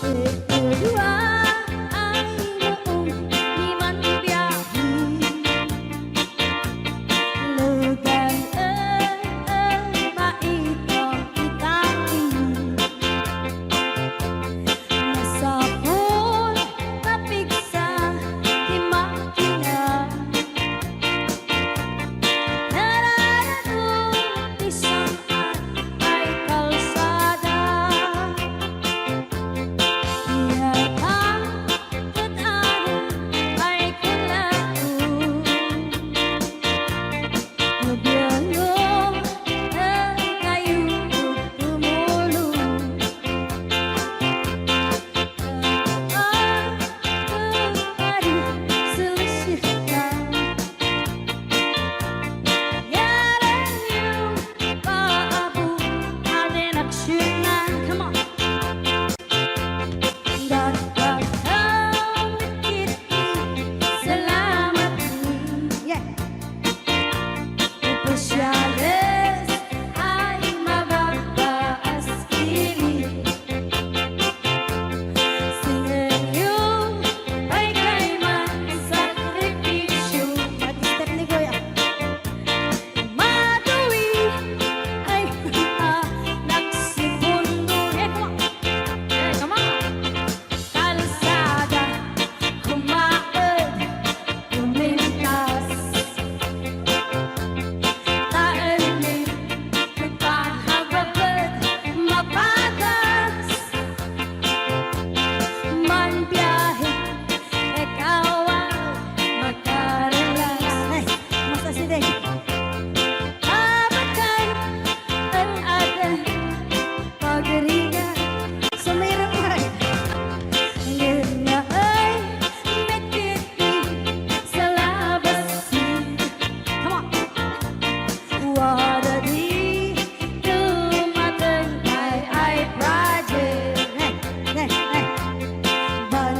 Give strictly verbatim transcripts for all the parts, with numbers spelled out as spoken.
Dua ay maong ni manbiahe. Legan, eh, eh, maitong itaki. Masapul nga pigsa ti makina. Nararadun ti sangay kalsada. Iyata ket adu ay kulaw. Mabialo kayo tumulong. Ah, ah, ah, solisita. Yara yung paabo, aden aksyonan. Come on. Dagdag kami kiti, salamat mi. Yeah. Opisyales ay mababa a skilling. Singenyo, ay kayman sakripisyo. Pag-step ni Kuya. Madui, ay, ah, naksipundo. Eh, come on. Eh, come on. Kalsada, kumaed, kumintas. Taenni, nagpahababed, mapatas. Manbiahe, ikaw ay makarelax. Ay, mas asideng. Abakan, ang adan, pagriga, sumirap ay. Ngem naay, mekiti, sa labas. Come on. Wada di dumateng ay, ay project. Hey, hey, hey. Ban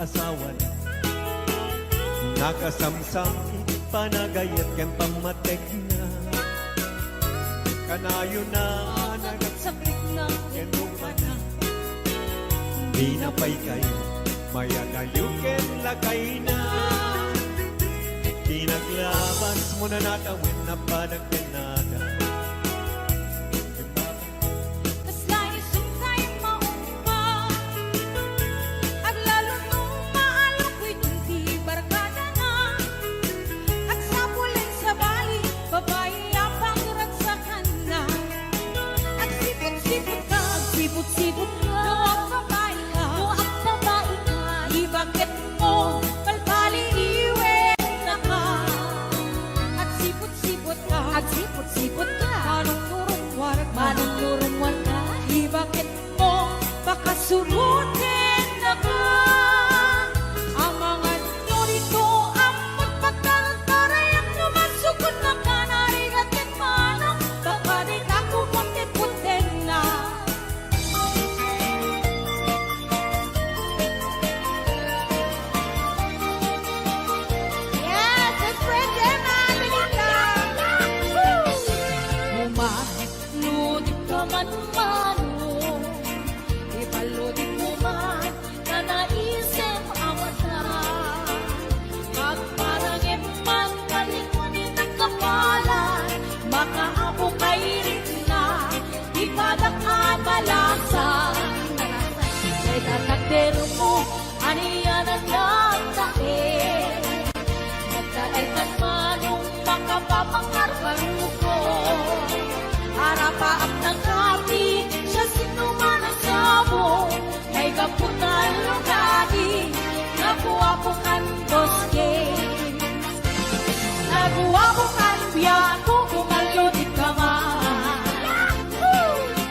asawana. Nakasamsam iti panagayat ken pammatekna. Kanayona nagagsakitna ken rupana. Dina pay kayo mayat aliw ken lakayna. Di naglabas mo na natawen na panagkenada. Kasla isu tay maungpa, aglalo no maalok iti barkadana. Agsapulen sabali, babai a pagragsakanna. Agsiput-siput ka, agsiput-siput ka. No agbabai ka, no agbabai ka, ibaket mo, balbali iwen naka. Agsiput-siput ka, agsiput-siput ka. Manungnurungwar ka, manungnurungwar ka. Ibaket mo, pakasuroten naka. Amangan no dito, ammot pagkarkarayam no masukod naka narigat ket manong, baka dita kumot ket puttenna. Yes, let's praise Him, Angelica. Woo! Umat, ludik ka man, Mano. Ipaludikmo man, nanaisem a mata. Agparangem man, kalikwan iti kapalan, makaapo kay rikna, di padak a balasan. Kay tatakdermo, anianan nagtaer. Nagtaer kan Manong makapapangarbaruko. Arapaap na kami, siasino man a sabo. Kay gapu ta lugadi, naguapo kan Boss James. Naguapo kan biagko, umaludikka man.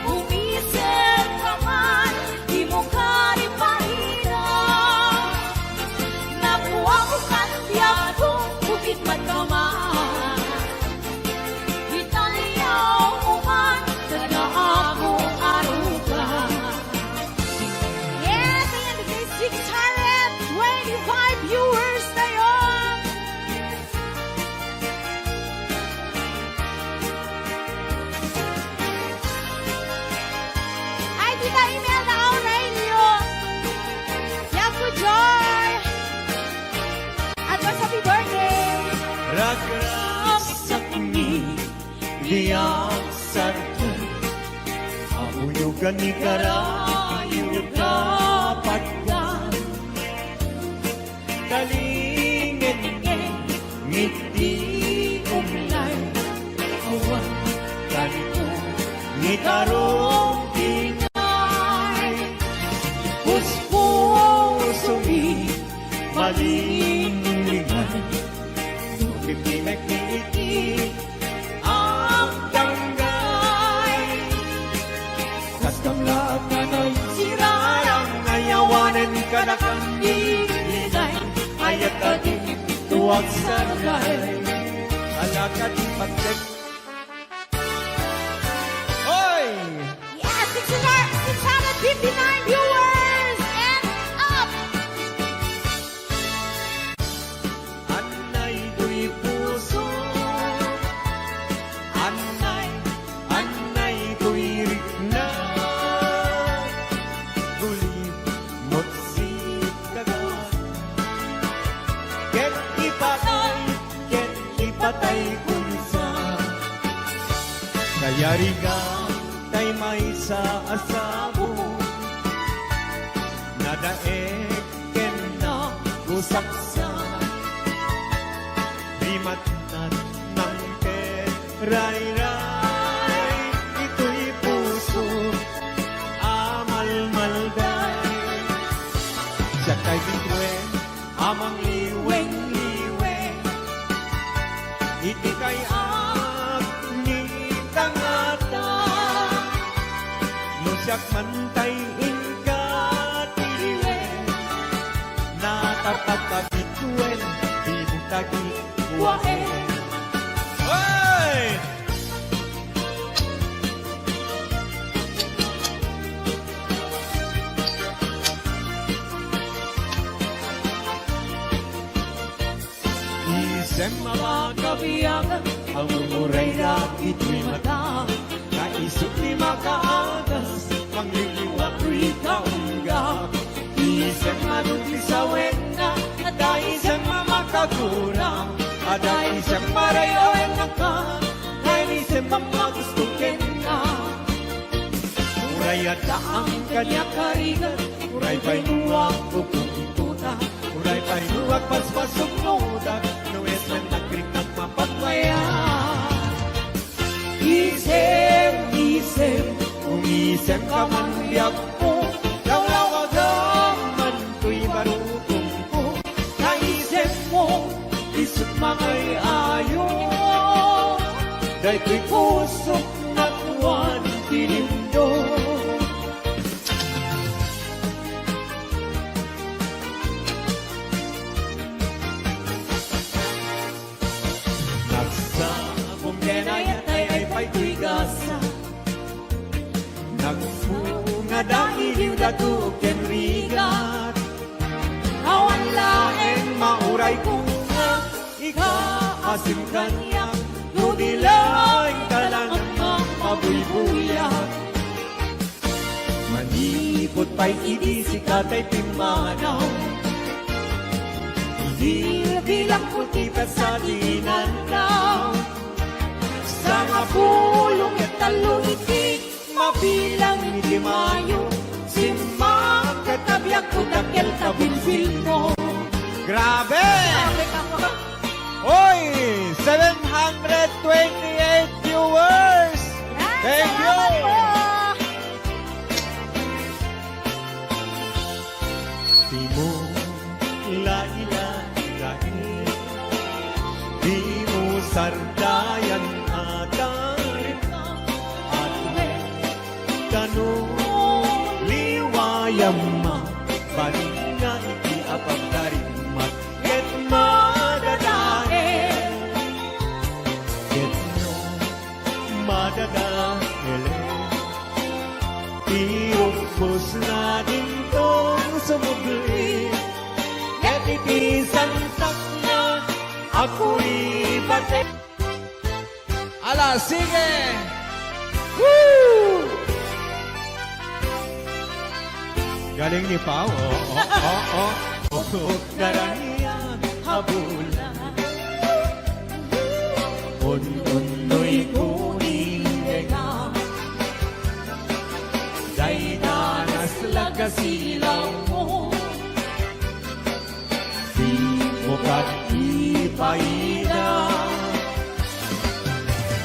Umisemka man, dimo kari paira. Naguapo kan biagko, bukit man ka man. Italiao man, kada ako aruga. Yes, ayan, today six hundred twenty-five viewers tayo. Ay, Tita Imelda Aurelio. Yaku Joy. Advance happy birthday. Ragragsak ni Diak sarto, auyugan ni karayo kapaddan. Kalingen ngiti umlay, awan kanto ni karong pinay. Puspusomi, malinglingan, no pipinag iti Agdanggay. Kas kamla a kanay, sirarang ayawanen kadakam ni Inay. Ayat a di tuwag sargay. Alakad pagkat. Oy! Yes, six hundred, six hundred fifty-nine viewers and up! Annay toy puso, annay, annay toy rikna. Gulimot sikaga, ket ipatay, ket ipatay kunsa. Kayarigan tay maysa a sabo, nadaek ken nagusaksak. Rimatnat nang ket rayray, itoy puso a malmalday. Siak tay bituen a mangliwengliweng iti kay-at ni tangata. No siak man tay inka ti liwen, natapatagituen, bintagi kuaen. Hey! Isem a makabiag, aguray dagitoy mata. Naisip ti makaagas, pangliliwa toy kaunggak. Isem a dudi sawenna, adda isem a makagura. Adda isem a ray-awen naka, adda isem a magusto kenka. Uray adda ang kaniak a rigat, uray pay no agpupungtutak, uray pay no agpaspasugnodak, no esmen nagrigat mapagmaya. Isem, isem, umisem ka man biagko, lawlawagam man toy barukongko. Naisem mo, isut mangay-ayo, daytoy pusok nakuan ti lindo. Nagsagum ken ayat ay pay toy gasa. Nagbunga dagiti dato ken rigat. Awan laeng mauray kung nga ikaasim kaniak, no di laeng ka lang mabuybuyak. Manipud pay idi sika tay pimmanaw, idi bilangko ti petsa ti inannaw. Sangapulo ket tallo iti mabilang iti Mayo, simmakka ta biagko dakkel ta bilbilko. Grabe! Grabe ka po. Hoy! Seven hundred twenty-eight viewers! Yan, thank you! Salamat po! Di mo lailai, di mo sardayan a tarita. At kano liwayam mabalin nga iti apagdarimat ket madadael. Ket no madadaelen ti ubos na dintong sumubli, ket iti santak na akuribate. Ala, sige! Woo! Galing ni Pao. Oh, oh, oh, oh. Naranian a bulan. Un-unnoy ko ni Vega. Dayta naslag a silaw mo. Di mo kat ipaida.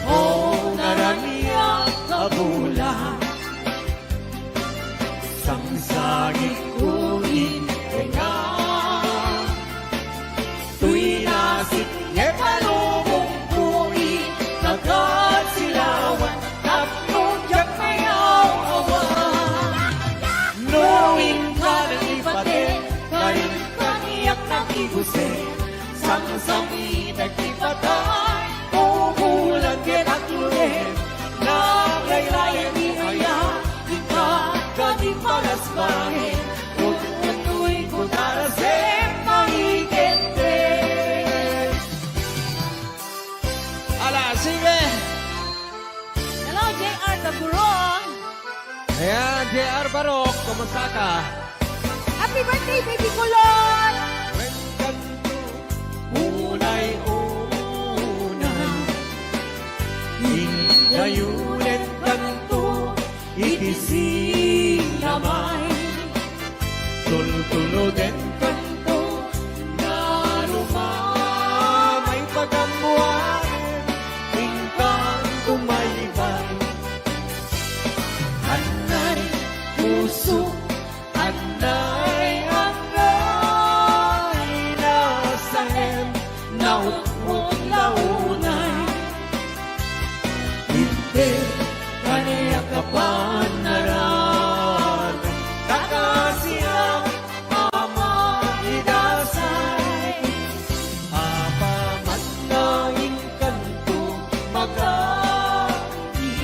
O naranian a bulan, sangsagit ko ni Vega. Toy nasip nga palubong ko iti kasilawan, tapno diak mayaw-awan. No inka nang ipate, karin kaniak nang iguse, samsamitek ti patay, pupulan ket akluden, nagayrayan ni aya, inka kadi palasbaen, Ket toy ko tarasem maikente. Ala, sige! Hello, J R Taburong. Ayan, J R Barok, kumusta ka? Happy birthday, baby kulot! Wen kanto, unay, unay. Indayo wen kanto, iti sinamay. Tultuloden kanto, narumamay pagammoan, inkanto maybay. Anay, puso, anay, anay, nasaem, nautmot, naunay. Inted kaniak a panaran, kakasiak a maidasay. Apaman nga inkanto maganggi,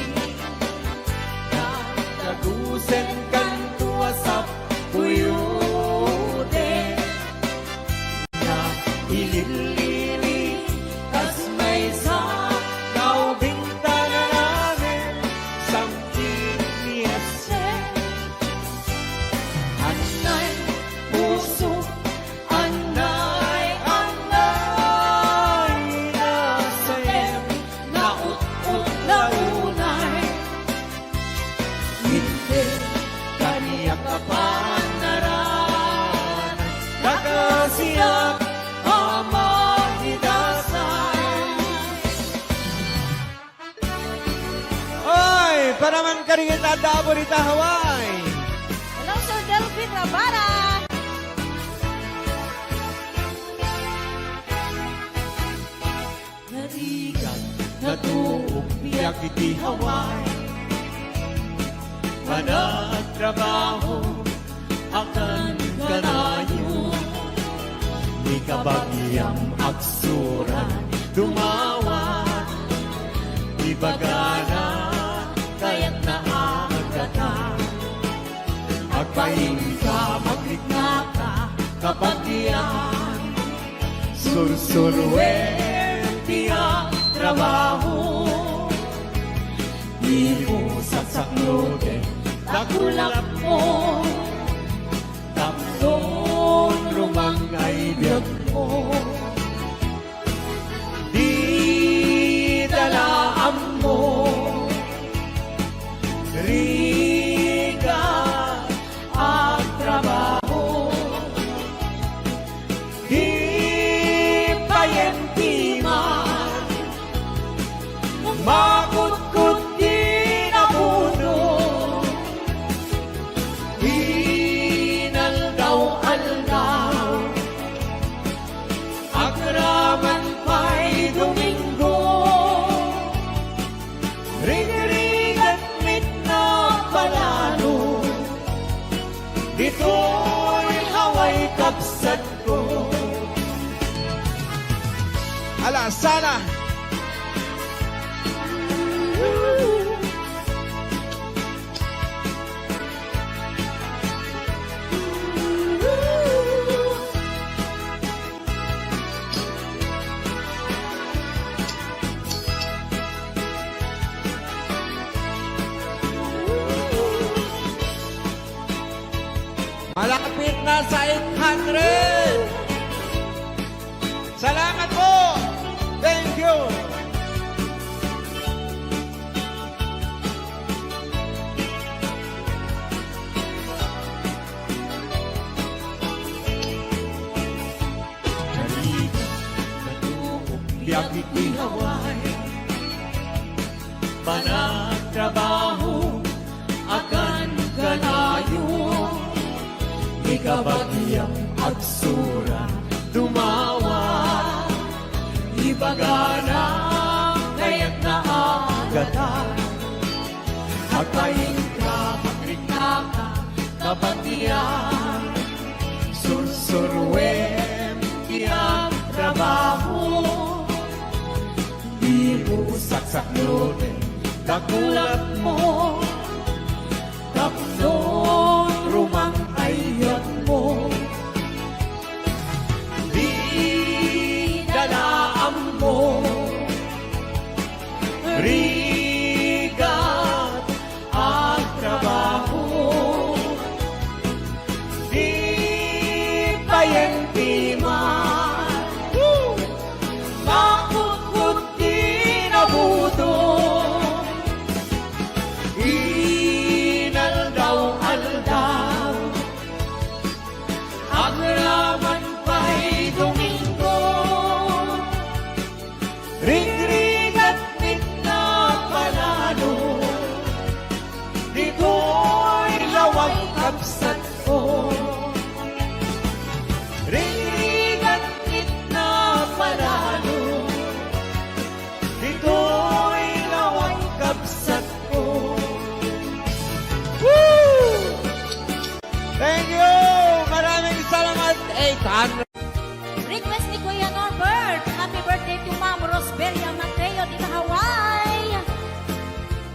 nagdagusen kanto a sappuyoten. Naililili Ringan na damo rita Hawaii. Hello, Sir Delvin Rabara. Narigat, natuok biag iti Hawaii. Panagtrabaho, akan kanayon. Ni kabagiam agsuran, dumawat. Ibagana, kayatna a agatan. Agpainka, magriknaka, kabagian. Sursuruem ti agtrabaho. Dimo saksakloten dakulapmo. Tapno rumang ay biagmo. Dida la ammo. Rigat, agtrabaho. Di payenpiman, makutkot ti nabuno. Inaldaw-aldaw, agraman pay Domingo. Rigrigat met napalalo, ditoy Hawaii kabsatko. Ala, sala. Malapit na sa eight hundred. Salamat po. Thank you. Naligo, natuok, biag iti Hawaii. Panagtrabaho, akan kanayon. Ni kabagiam agsura, dumawa. Ibagana, kayatna a agatan. Agpainka, magriknaka, kabatian. Sursuruem ti agtrabaho. Dimo saksakloten dakulapmo. Tapno rumang ay biagmo. Dida la ammo. Rigat, agtrabaho. Di payenpiman. Woo! Makutkot ti nabuno. Inaldaw-aldaw, agraman pay Domingo. Rigrigat met napalalo, ditoy Hawaii kabsatko. Rigrigat met napalalo, ditoy Hawaii kabsatko. Woo! Thank you! Maraming salamat, eight hundred. Request ni Kuya Norbert. Happy birthday to Ma'am Rosbelia Mateo dita Hawaii.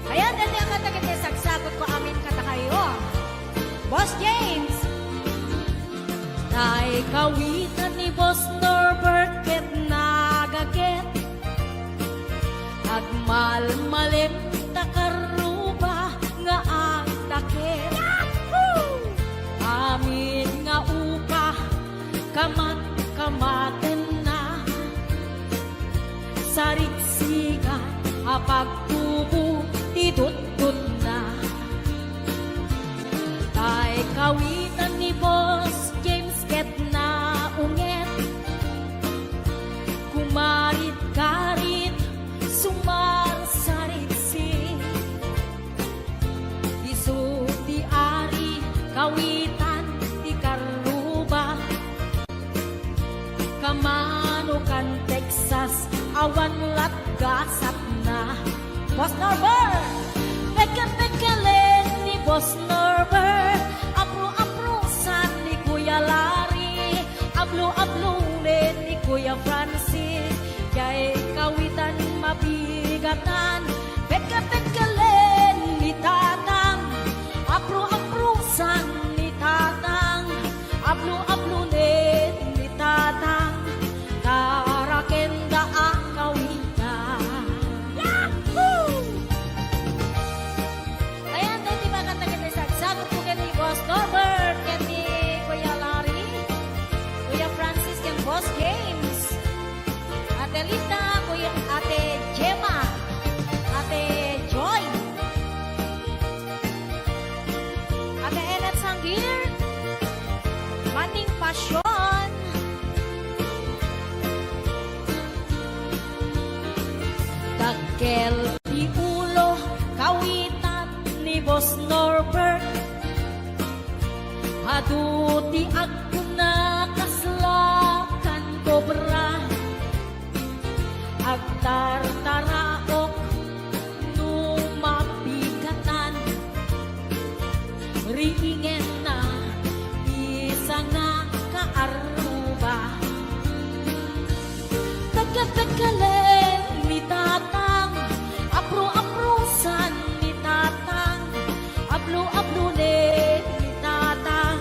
Ayan, dati ang kanta ket sagsagutko amin kadakayo. Boss James. Tay kawitan ni Boss Norbert ket nagaket. Agmalmalem ta karruba nga agtaket. Amin nga upa, kamat-kamatenna. Sarigsigan a pagtubo ti tututna. Tay kawitan ni Boss James ket naunget. Kumarit-karit, sumarsariksi. Mano kan Texas, awan latgasatna. Boss Norbert! Pekkel-pekkelen ni Boss Norbert, apro-aprosan ni Kuya Larry, ablo-ablonen ni Kuya Francis, diay kawitan mabigatan. Pekkel-pekkelen ni Tatang, apro-aprosan ni Tatang, ablo-ablonen ni Tatang, taraken da a kawitan. Yahoo! Ayan, daytoy makanta ket nagsagsagot po ken ni Boss Norbert, ken ni Kuya Larry, Kuya Francis, ken Boss James, Ate Lita, Kuya, Ate Gemma, Ate Joy, Ate Ennet Sangir, Manning Pasyon. Dakkel ti ulo, kawitan ni Boss Norbert. Adu ti agna kasla kan kobra. Agtartaraok no mapigatan. Riingenna ti sanga kaarruba. Pekkel-pekkelen ni Tatang, apro-aprosan ni Tatang, ablo-ablonen ni Tatang,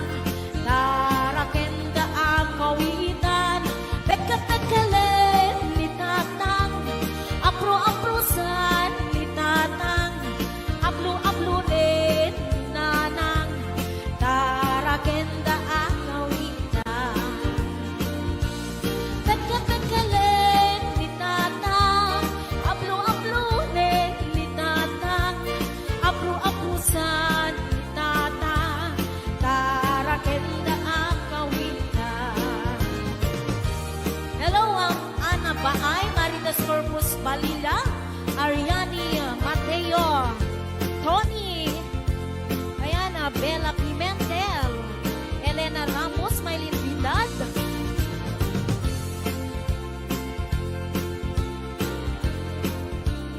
taraken da a kawitan. Pekkel-pekkelen ni Tatang, apro-aprosan ni Tatang, ablo-ablonen ni Nanang, taraken da a kawitan. Pekkel-pekkelen ni Tatang, ablo-ablonen ni Tatang, apro-aprosan ni Tatang, taraken da a kawitan. Hello, um, Ana Baay, Marites Corpus Balilla, Ariani Mateo, Tony, ayan, ah, Bella Pimentel, Elena Ramos, Maylin Vidal,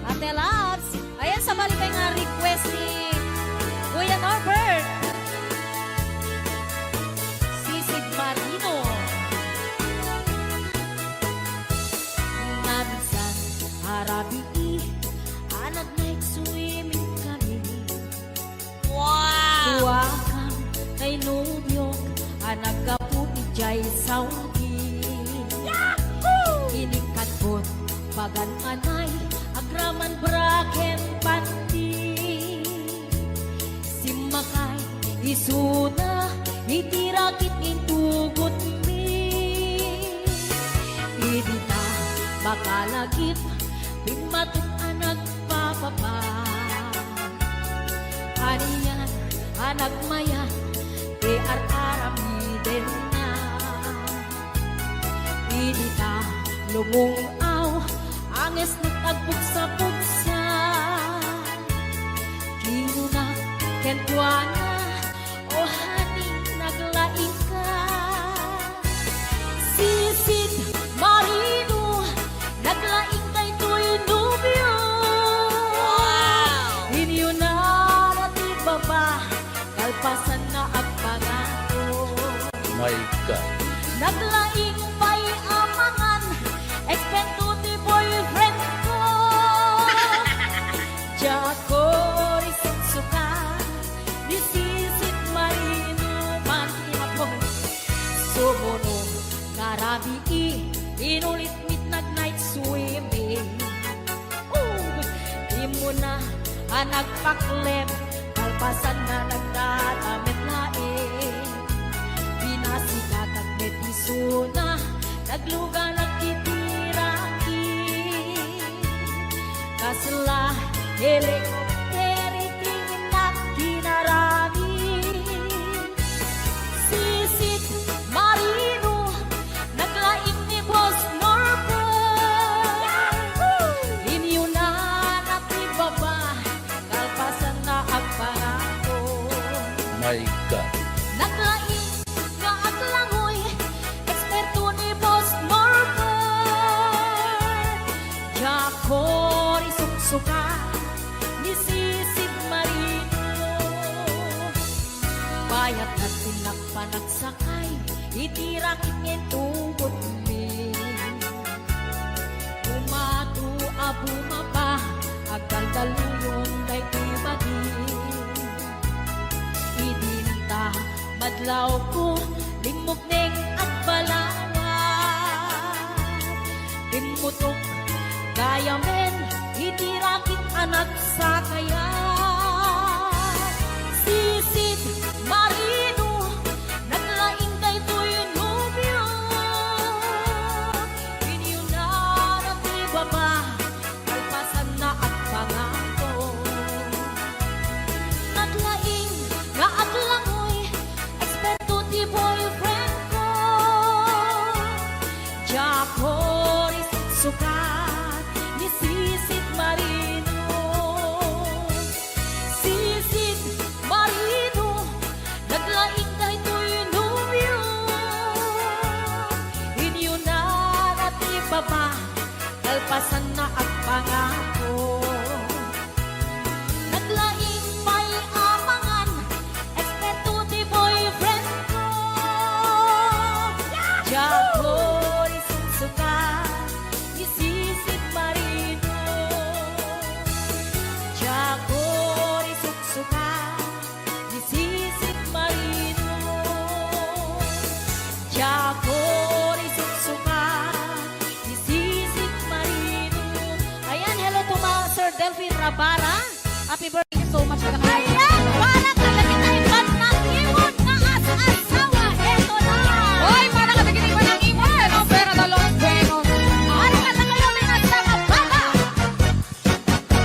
Ate Labs. Ayan, sabali pay nga request ni Kuya Norbert. Sisid Marino. Nga minsan a rabii a nag-night swimming kami. Wow! Duakam tay nobiok a naggapu idiay Saudi. Yahoo! Inikadkot pagan anay agraman bra ken panty. Simmakay isuna iti rakit intugotmi. Idi ta makalagip, bimmatik a nagpapapa. Anian a nagmayat ti ar-aramidenna. Idi ta lumung-aw, angesnak agpugsa-pugsa. Kinuna kenkuana, "O honey, naglaingka." Sisid Marino, naglaing daytoy nobio. Wow! Inyunana ti baba, kalpasanna agpangako. My God. Naglaing pay a mangan, eksperto ti boyfriend ko. Diak isuksuka ni Sisid Marino, panti a boy. Sumuno nga rabii, inulit mit nag-night swimming. Oh, immuna a nagpaklem, kalpasanna nagdadamet laeng. Pinasigatag met isuna, nagluganak iti rakit. Kasla helicopter iti innak kinarami. Sisid Marino, naglaing ni Boss Norbert. Yahoo! Inyunana ti baba, kalpasanna agpangako. My God. Naglaing nga aglangoy, eksperto ni Boss Norbert. Iti rakit nga intugotmi, umadu a bumaba, agdaldaluyon daytoy bagi. Idinta madlawko, limmukneng agbalawat. Immutok gayamen iti rakit a nagsakayat. Sisid Marino, naglaing daytoy nobio. Inyunana ti baba, kalpasanna agpangako. Naglaing nga aglangoy, eksperto ti boyfriend ko. Diak urisuksukat ni Sisid Marino. Sisid Marino, naglaing daytoy nobio. Inyunana ti baba, kalpasanna agpangako. Naglaing pay a mangan, eksperto ti boyfriend ko. Diak urisuksukat ni Sisid Marino. Diak urisuksukat ni Sisid Marino. Diak urisuksukat ni Sisid Marino. Ayan, hello to ma-, Sir Delphine Rabara. Happy birthday so much kadakayo. Ayan, para kadagiti iban nga imon nga as-asawa. Eto na. Hoy, para kadagiti iban nga imon, ano, Pera Dalon, bueno. Para kadakayo, mga asawa, baba.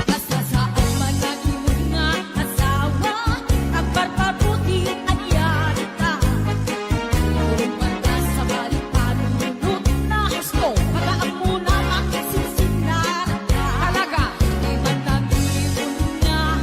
Basta saan man nga imon nga asawa, agbarbarbuti anian ta. Agmanta sabali panunot na. Diyos ko, pagaammo na makisisinara. Talaga. Di man tanggipon nga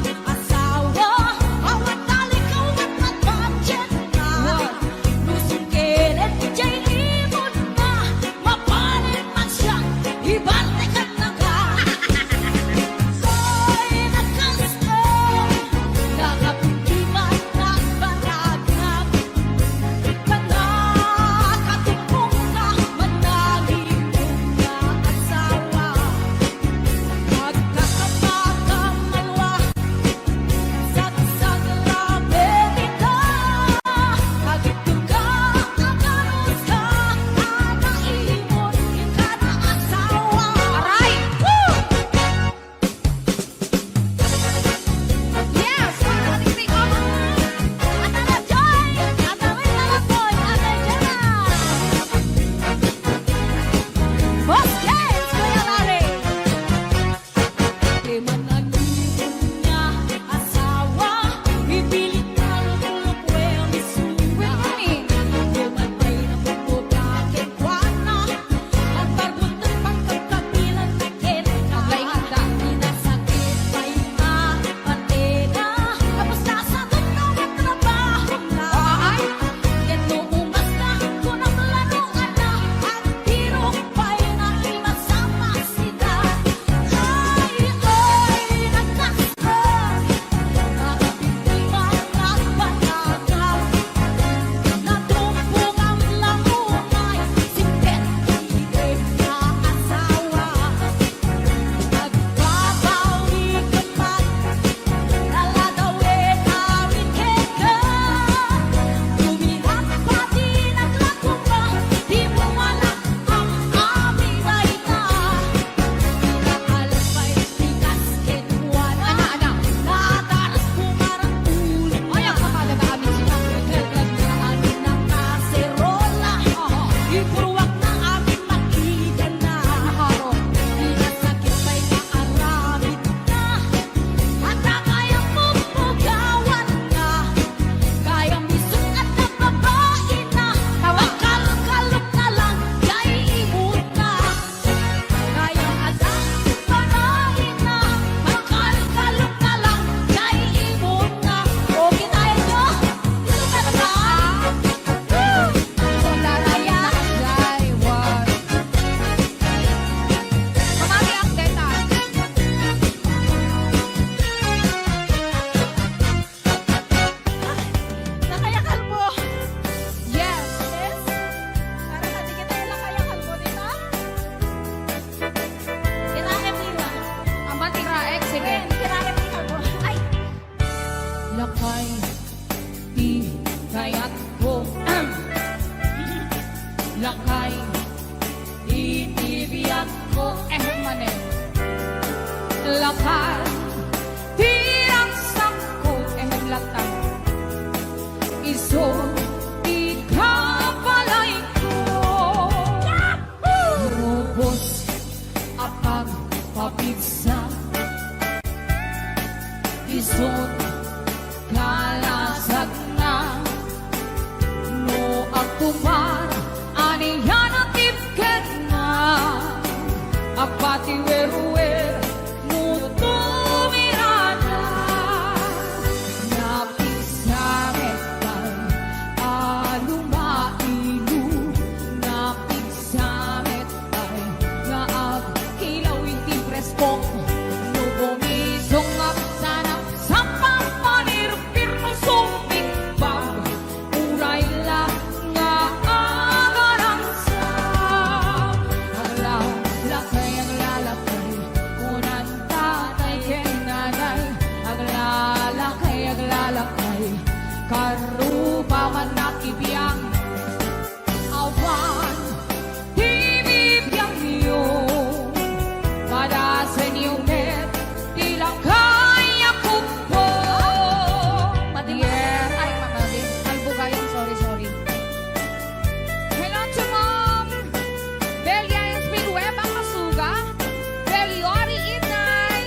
Lakay ti ragsakko, ehem, latta. Isu ti kabalayko. Rubos a pagpapigsa. Isu kalasagna. No agtumar, ania ti pekatna? Agpatiwerwer no tumirada. Napigsa met pay a lumaino, napigsa met pay nga agkilaw iti preskok. No bumisong, agsanap, sapang panirpir no sumigbag, uray la nga agarangsa. Aglalakay, aglalakay, kunan tatay ken nanay. Aglalakay, aglalakay, karuba man nakibiang. Awan ti bibiangyo, padasenyo met ti lakay a kuppo. Madi-, Yes. Ay, madi-, Albugayan, sorry, sorry. Hello to Mom Belia Espin Webang Masuga, Beliori Itnay,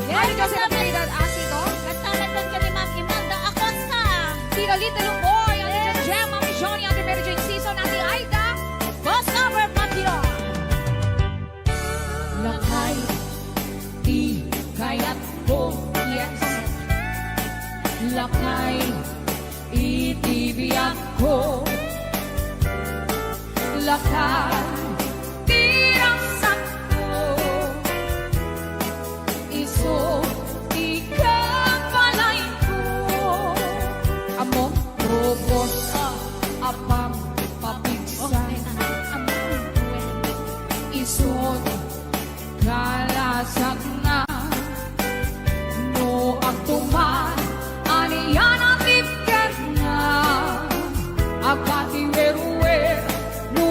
Yes, Mami Jose Elizabeth. Natividad Asido. Nagtalatag ka ni Ma'am Imelda Acosta. Tita Lita Lumboy, Ate Yes. Jem Jem, Mami Johnny, Ate Mary Jane Season, Ate Aida. Boss Albert Matiro. Lakay ti kayatko, yes. Lakay iti biagko. Lakay ti ragsakko. Isu ti kabalayko. Ammo, rubos a pagpapigsa. Isu kalasagna. No agtuman, ania ti pekatna? Agpatiwerwer no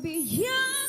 Pian